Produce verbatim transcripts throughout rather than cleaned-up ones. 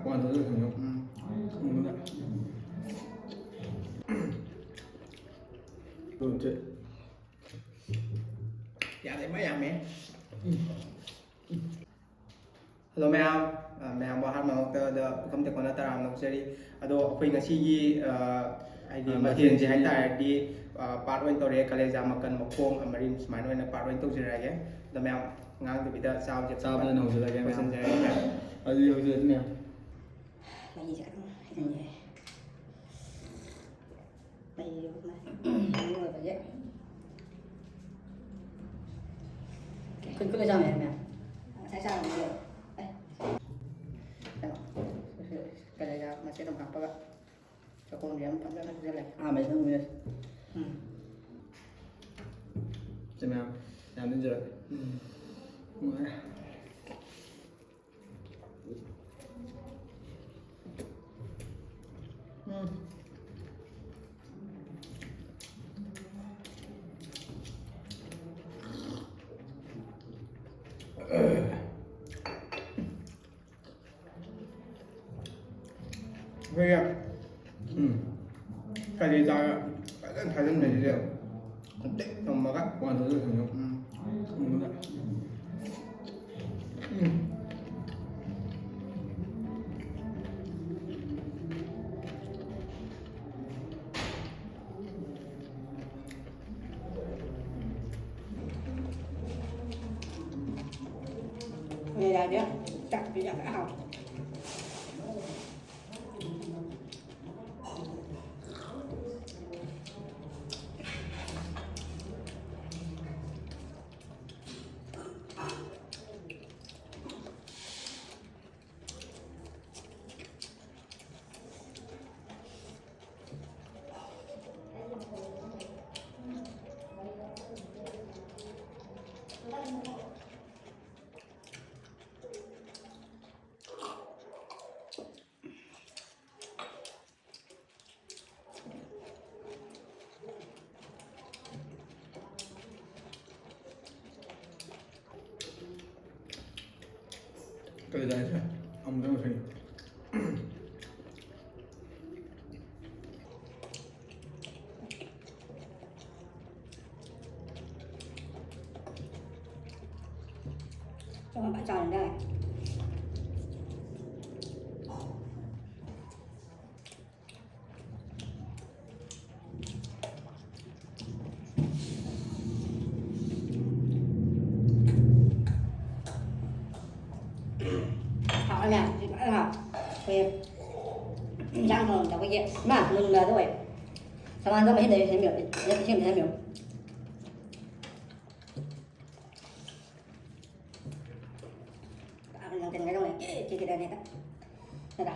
One thousand ꯈꯪꯉꯦ꯫ ꯎꯝ꯫ ꯎꯝ꯫ ꯌꯥꯗꯦ, ꯃꯥ ꯌꯥꯝꯃꯦ꯫ ꯍꯜꯂꯣ ꯃꯌꯥꯝ, ꯑ, ꯃꯌꯥꯝꯕꯨ ꯑꯍꯥꯟꯕ ꯃꯛꯇꯗ ꯄꯨꯈꯝ ꯇꯦꯡꯀꯣꯠꯅ ꯇꯔꯥꯝꯅ ꯑꯣꯛꯆꯔꯤ꯫ ꯑꯗꯣ ꯑꯩꯈꯣꯏ ꯉꯁꯤꯒꯤ, ꯑ, ꯍꯥꯏꯗꯤ ꯑ, ꯃꯊꯦꯜꯁꯦ ꯃꯊꯦꯜꯁꯦ ꯍꯥꯏꯇꯥꯔꯗꯤ, ꯑ, ꯄꯥꯔꯠ ꯑꯣꯏꯅ ꯇꯧꯔꯛꯑꯦ, ꯀꯂꯦꯖꯥ, ꯃꯀꯟ, ꯃꯈꯣꯡ, ꯑ, ꯃꯔꯤꯟ ꯁꯨꯃꯥꯏꯅ ꯑꯣꯏꯅ ꯄꯥꯔꯠ ꯑꯣꯏꯅ ꯇꯧꯖꯔꯛꯑꯒꯦ꯫ ꯑꯗꯣ ꯃꯌꯥꯝ ꯉꯥꯡꯗꯕꯤꯗ ꯆꯥꯕꯁꯦ ꯆꯥꯕꯗ ꯑꯣꯏꯅ ꯍꯧꯖꯤꯜꯂꯒꯦ ꯃꯌꯥꯝ꯫ ꯂꯣꯏꯁꯤꯟꯖꯔꯒꯦ ꯃꯌꯥꯝ꯫ ꯑꯗꯨꯗꯤ ꯍꯧꯖꯤꯜꯂꯁꯤ ꯃꯌꯥꯝ꯫ ꯃꯍꯤꯁꯦ ꯈꯤꯇꯪ ꯍꯩꯖꯤꯟꯒꯦ꯫ ꯃꯍꯤꯁꯦ ꯃꯔꯨ ꯑꯣꯏꯕꯁꯦ꯫ ꯈꯨꯠ ꯈꯨꯠꯅ ꯆꯥꯝꯃꯦ ꯃꯌꯥꯝ꯫ ꯉꯁꯥꯏ ꯆꯥꯔꯝꯕꯗꯣ꯫ ꯑꯦ꯫ ꯀꯩꯅꯣ꯫ ꯀꯂꯦꯖꯥ ꯃꯆꯦꯠ ꯑꯃ ꯍꯥꯞꯄꯒ꯫ ꯆꯥꯛꯈꯣꯝꯁꯦ ꯌꯥꯝ ꯐꯖꯅ ꯍꯩꯖꯤꯜꯂꯦ꯫ ꯑꯍꯥꯟꯕ ꯁꯤꯗ ꯎꯔꯦ꯫ ꯎꯝ꯫ ꯁꯤ ꯃꯌꯥꯝ ꯌꯥꯝ ꯏꯟꯖꯔꯒꯦ꯫ ꯎꯝ꯫ ꯅꯨꯡꯉꯥꯏꯔꯦ꯫ ꯎꯝ꯫ ꯑꯩꯈꯣꯏꯒꯤ, ꯎꯝ, ꯀꯂꯦꯖꯥꯒ ꯐꯖꯅ ꯊꯥꯖꯤꯟꯕꯁꯤꯗ ꯈꯪꯇꯦꯛ ꯊꯝꯃꯒ꯫ ꯋꯥꯟ ꯊꯥꯎꯖꯟ ꯈꯪꯉꯦ꯫ ꯎꯝ꯫ ꯎꯝ꯫ ꯌꯥꯗꯦ꯫ ꯆꯥꯛ ꯄꯤꯖꯕ ꯍꯥꯎ꯫ ꯀꯔꯤ ꯆꯥꯏꯁꯦ? ꯑꯃꯨꯛꯇꯪ ꯉꯁꯥꯏ꯫ ꯆꯥꯎꯅ ꯐꯖꯅ ꯆꯥꯎꯅ ꯆꯥꯔꯦ꯫ ꯍꯥꯎꯔꯦ, ꯁꯤ ꯐꯖꯅ ꯍꯥꯎꯔꯦ꯫ ꯑꯩꯈꯣꯏ ꯏꯟꯖꯥꯡ ꯊꯣꯡꯕꯗ ꯑꯩꯈꯣꯏꯒꯤ ꯏꯃꯥ ꯃꯨꯟꯕ ꯑꯗꯨ ꯑꯣꯏ꯫ ꯁꯃꯥꯟꯗꯣ ꯃꯍꯤ ꯂꯩꯔ ꯁꯦꯝꯕꯤꯌꯣ, ꯏꯁꯤꯡ ꯑꯝꯇ ꯁꯦꯝꯕꯤꯌꯣ꯫ ꯂꯪꯁꯤꯟꯒꯗꯧꯅꯦ꯫ ꯀꯤ ꯀꯤ ꯀꯤꯗꯅꯦ꯫ ꯅꯠꯇ꯭ꯔꯥ?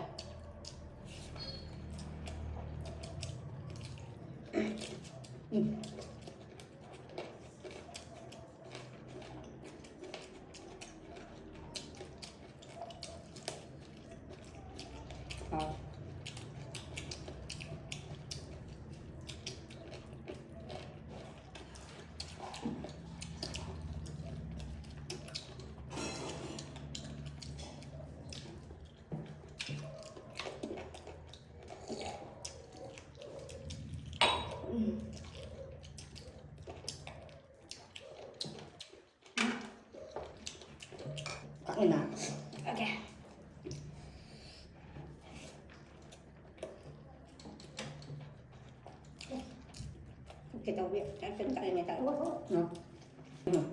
ꯎꯝ꯫ ꯍꯥꯎ꯫ ꯎꯝ꯫ ꯀꯛꯑꯦꯅ꯫ Okay꯫ ꯀꯩꯗꯧꯕꯤ? ꯀꯩꯝ ꯀꯛꯏꯅꯦ, ꯀꯛꯏ꯫ ꯎꯝ꯫ ꯎꯝ꯫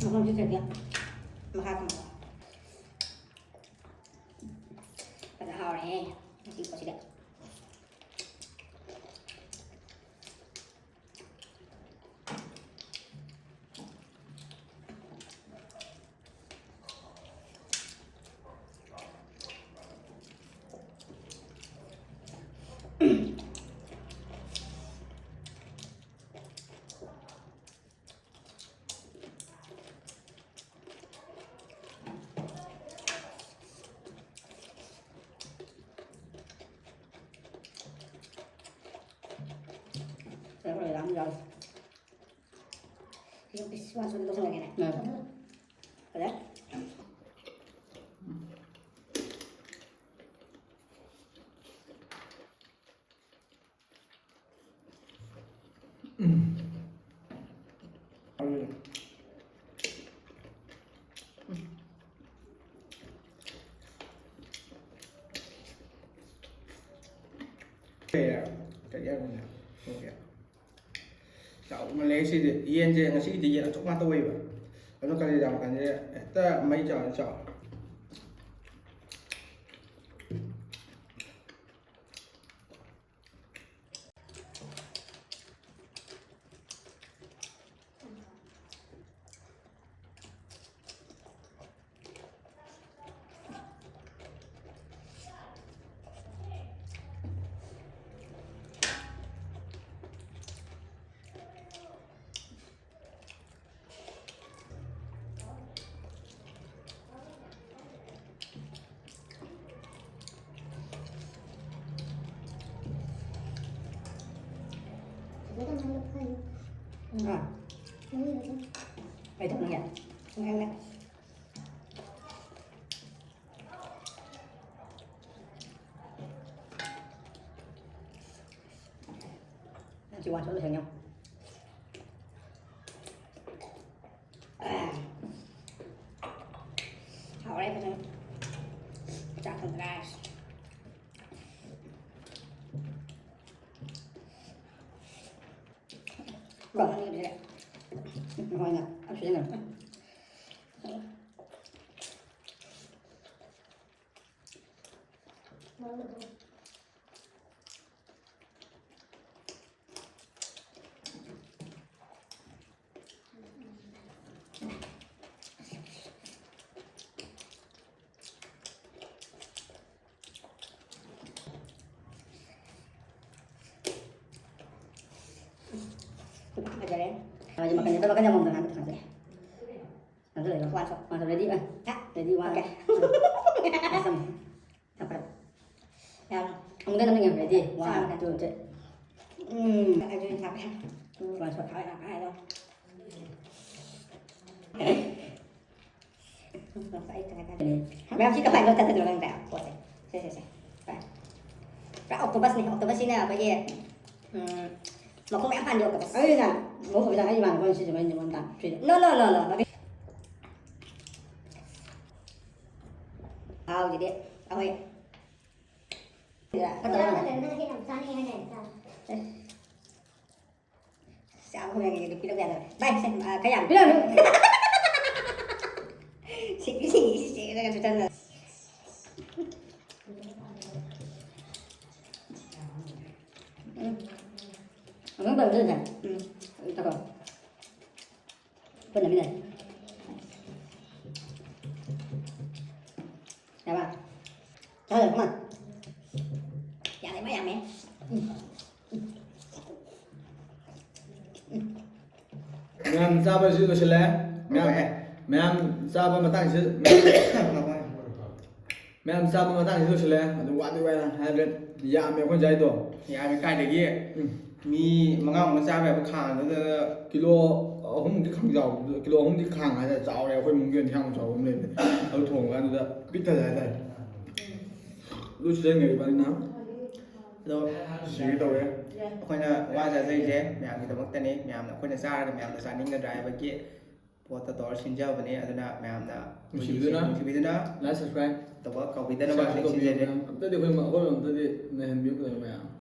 ꯃꯐꯝꯁꯤ ꯆꯠꯀꯦ꯫ ꯃꯈꯥ ꯊꯝꯃꯒ꯫ ꯐꯖꯅ ꯍꯥꯎꯔꯦꯍꯦ ꯉꯁꯤ ꯄꯣꯠꯁꯤꯗꯤ꯫ ꯍꯣꯔꯦꯟ ꯂꯥꯝ ꯌꯥꯎꯔꯦ꯫ ꯁꯤꯁꯨ ꯄꯤꯁ ꯋꯥꯟ ꯁꯣꯏꯗ ꯂꯧꯁꯜꯂꯒꯦꯅꯦ꯫ ꯎꯝ꯫ ꯐꯖꯔꯦ꯫ ꯀꯔꯤ ꯍꯥꯏꯕꯅꯣ? ꯆꯥꯎꯃꯜꯂꯦ ꯁꯤꯗꯤ꯫ ꯌꯦꯟꯁꯦ ꯉꯁꯤꯒꯤꯗꯤ ꯌꯦꯟ ꯑꯆꯧꯕ ꯉꯥꯛꯇ ꯑꯣꯏꯌꯦꯕ꯫ ꯑꯗꯨꯅ ꯀꯥꯂꯦꯟ ꯊꯥ ꯃꯇꯝꯁꯦ ꯍꯦꯛꯇ ꯃꯩ ꯆꯥꯎꯔ ꯆꯥꯎ꯫ ꯎꯝ꯫ ꯑꯥ꯫ ꯎꯝ꯫ ꯀꯩꯗꯧꯅꯤꯡꯉꯦ? ꯎꯝ꯫ ꯅꯪ ꯁꯤ ꯋꯥꯟ ꯁꯣꯠ ꯂꯣꯏꯁꯟ ꯌꯥꯎ꯫ ꯍꯥꯎꯔꯦ ꯐꯖꯅ꯫ ꯆꯥꯛ ꯊꯣꯡꯕ ꯂꯥꯏꯁ꯫ ꯃꯣꯏꯅ ꯌꯥꯝ ꯁꯤꯖꯤꯟꯅꯕ꯫ ꯐꯖꯔꯦ꯫ ꯍꯧꯖꯤꯛ ꯃꯀꯟ ꯌꯥꯎꯗꯕ ꯃꯀꯟ ꯌꯥꯝꯃꯝꯗꯅ ꯍꯥꯏꯕ ꯊꯝꯁꯦ꯫ ꯑꯗꯨ ꯂꯩꯔꯣ꯫ One shot. One shot ready? ꯑ, ꯍꯥ? Ready one. ꯑꯣꯀꯦ꯫ ꯊꯝꯃꯦ꯫ ꯌꯥꯝ ꯐꯔꯦ꯫ ꯌꯥꯝ꯫ ꯑꯃꯨꯛꯇ ꯅꯝꯅꯤꯡꯉꯦ꯫ ꯔꯦꯗꯤ? ꯋꯥꯟ, ꯆꯥꯔꯒ꯫ Two, three. ꯎꯝ꯫ ꯑꯗꯨ ꯊꯥꯛꯄ ꯌꯥꯏ꯫ One shot. ꯍꯣꯏ, ꯍꯣꯏ, ꯍꯣꯏ, ꯍꯣꯏ꯫ ꯃꯌꯥꯝ ꯁꯤ ꯀꯃꯥꯏꯅ ꯇꯧꯔ ꯆꯠꯇꯣꯏꯅꯣ ꯈꯪꯗ꯭ꯔꯦ ꯄꯣꯠꯁꯦ꯫ ꯁꯦ, ꯁꯦ, ꯁꯦ꯫ ꯄꯨꯔꯥ octopus ꯅꯤ꯫ Octopus ꯁꯤꯅ ꯑꯩꯈꯣꯏꯒꯤ, ꯎꯝ, ꯃꯈꯣꯡ ꯃꯌꯥꯝ ꯄꯥꯟꯕꯤ octopus꯫ ꯑꯩꯅ ꯃꯍꯨꯠ ꯑꯣꯏꯅ ꯑꯩ ꯏꯃꯥꯟꯅꯕ ꯑꯣꯏꯅ ꯁꯤꯖꯤꯟꯅꯕ ꯑꯩꯅ ꯅꯉꯣꯟꯗ ꯐ꯭ꯔꯤꯗ꯫ No, no, no, no, no. ꯍꯥꯎꯁꯤꯗꯤ ꯑꯩꯈꯣꯏ꯫ ꯐꯠꯇꯕ ꯌꯥꯝ ꯆꯥꯅꯤꯡꯉꯦ ꯍꯥꯏꯅ꯫ ꯆꯥꯕ ꯈꯣꯠꯄꯒꯤ ꯅꯨꯄꯤ ꯂꯧꯕ ꯌꯥꯗꯕ꯫ ꯚꯥꯏ, ꯁꯦ, ꯑ, ꯈꯔ ꯌꯥꯝ ꯄꯤꯔꯛꯑꯅꯨ꯫ ꯁꯤꯛ, ꯁꯤꯛ, ꯁꯤꯛ, ꯁꯤꯛ, ꯁꯤꯛ, ꯁꯤꯛ, ꯁꯤꯛ꯫ ꯎꯝ꯫ ꯑꯗꯨꯝ ꯇꯧꯗꯣꯏꯅꯦ꯫ ꯎꯝ꯫ ꯑꯗꯨꯝ ꯇꯧꯔꯣ꯫ ꯄꯨꯟꯅ ꯃꯤꯟꯅ꯫ ꯌꯥꯕ? ꯆꯥꯔꯦ, ꯀꯃꯥꯏ? ꯌꯥꯔꯦ, ꯃꯥ ꯌꯥꯝꯃꯦ꯫ ꯃꯌꯥꯝ ꯆꯥꯕꯁꯤ ꯂꯣꯏꯁꯤꯜꯂꯦ꯫ ꯃꯌꯥꯝ, ꯍꯣꯏ꯫ ꯃꯌꯥꯝ ꯆꯥꯕ ꯃꯇꯥꯡꯁꯤ, ꯃꯌꯥꯝ ꯆꯥꯕ ꯃꯇꯥꯡꯁꯤ ꯂꯣꯏꯁꯤꯜꯂꯦ꯫ ꯑꯗꯨ ꯋꯥꯗꯤ ꯋꯥꯏ, ꯍꯥꯏꯗ꯭ꯔꯦ꯫ ꯌꯥꯝꯃꯦ ꯑꯩꯈꯣꯏ ꯆꯥꯏꯗꯣ꯫ ꯌꯥꯝꯃꯦ ꯀꯥꯏꯗꯒꯤ? ꯎꯝ꯫ ꯃꯤ ꯃꯉꯥꯃꯨꯛꯅ ꯆꯥꯕ ꯌꯥꯕ ꯈꯥꯡꯗꯨꯗ ꯀꯤꯂꯣ ꯑꯍꯨꯝꯒꯤ ꯈꯥꯡꯖꯥꯎꯗꯨꯗ, ꯀꯤꯂꯣ ꯑꯍꯨꯝꯒꯤ ꯈꯥꯡ ꯍꯥꯏꯇꯥꯔꯦ, ꯆꯥꯎꯔꯦ꯫ ꯑꯩꯈꯣꯏ ꯏꯃꯨꯡꯒꯤ ꯑꯣꯏꯅ ꯌꯥꯝ ꯆꯥꯎꯕ ꯑꯃ ꯂꯩꯕꯅꯦ꯫ ꯑꯗꯨ ꯊꯣꯡꯕ ꯀꯥꯟꯗꯨꯗ ꯄꯤꯛ ꯊꯜꯂꯦ ꯍꯥꯏꯇꯥꯔꯦ꯫ ꯑꯗꯨ ꯁꯤꯖꯟꯈ꯭ꯔꯦ ꯏꯕꯥꯅꯤꯅ꯫ ꯑꯗꯣ ꯁꯤꯒꯦ ꯇꯧꯔꯦ꯫ ꯑꯩꯈꯣꯏꯅ ꯋꯥ ꯆꯥꯖꯔꯤꯁꯦ ꯃꯌꯥꯝꯒꯤꯗꯃꯛꯇꯅꯤ꯫ ꯃꯌꯥꯝꯅ ꯑꯩꯈꯣꯏꯅ ꯆꯥꯔꯒ ꯃꯌꯥꯝꯅ ꯆꯥꯅꯤꯡꯒꯗ꯭ꯔꯥ ꯍꯥꯏꯕꯒꯤ ꯄꯣꯠꯇ ꯇꯧꯔ ꯁꯤꯟꯖꯕꯅꯦ꯫ ꯑꯗꯨꯅ ꯃꯌꯥꯝꯅ ꯅꯨꯡꯁꯤꯕꯤꯗꯨꯅ, ꯅꯨꯡꯁꯤꯕꯤꯗꯨꯅ like, subscribe ꯇꯧꯕ ꯀꯥꯎꯕꯤꯗꯅꯕ share ꯅꯤꯡꯁꯤꯡꯖꯔꯤ꯫ ꯇꯧꯕꯤꯌꯨ ꯃꯌꯥꯝ꯫ ꯑꯝꯇꯗꯤ ꯑꯩꯈꯣꯏ, ꯑꯩꯈꯣꯏ ꯑꯝꯇꯗꯤ ꯅꯩꯍꯟꯕꯤꯌꯨ ꯀꯩꯅꯣ ꯃꯌꯥꯝ꯫